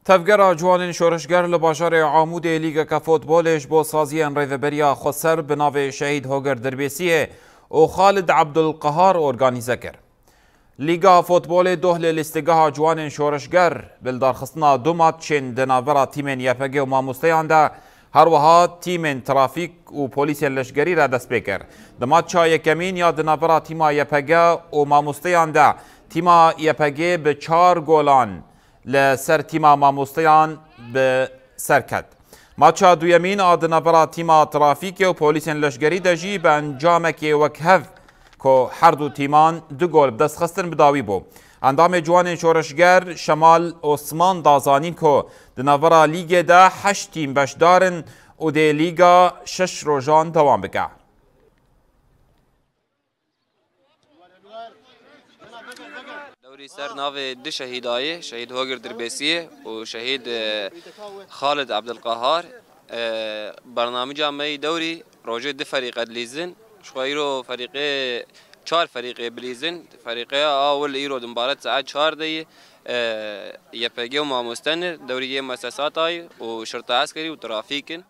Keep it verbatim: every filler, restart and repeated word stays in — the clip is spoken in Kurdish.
Tevgera Ciwanên Şoreşger li bajarê Amûdê lîgeke futbolê ji bo saziyên rêveberiya xweser bi navê Şehîd Hogir Dirbêsiyê û Xalid Ebdulqehar organîze kir. Lîga futbolê doh li lîstegeha Ciwanên Şoreşger bi lidarxistina du matçên di navbera tîmên Y P G û mamosteyan de, her wiha tîmên trafîk û polîsên leşgerî re dest pê kir. Di matça yekemîn ya di navbera tîma Y P G û mamosteyan de, tîma Y P G bi çar golan li ser tîma mamosteyan bi ser ket. Maça duyemîn a di navbera tîma trafîkê û polîsên leşgerî de jî bi encamekê wekhev ku her du tîman du gol bi dest xistin bi dawî bû. Endamê Ciwanên Şoreşger Şemal Osman da zanîn ku di navbera lîgê de heşt tîm beşdar in û dê lîga şeş rojan dewam bike. Dewrî ser navê du şehîdayê, Şehîd Hogir Dirbêsiyê û Şehîd, e, Xalid Ebdilqehar. E, bernamîca me yî dewrî rojê du ferîqe dilîzin. Ji xwe îro ferîqê, çar ferîqê bilîzin. Ferîqeya awil îro di mibaret saet çar de yî, e, Y P G û mamoste ne, dewrî yê mesesatayî û şirta eskerî û trafîk in.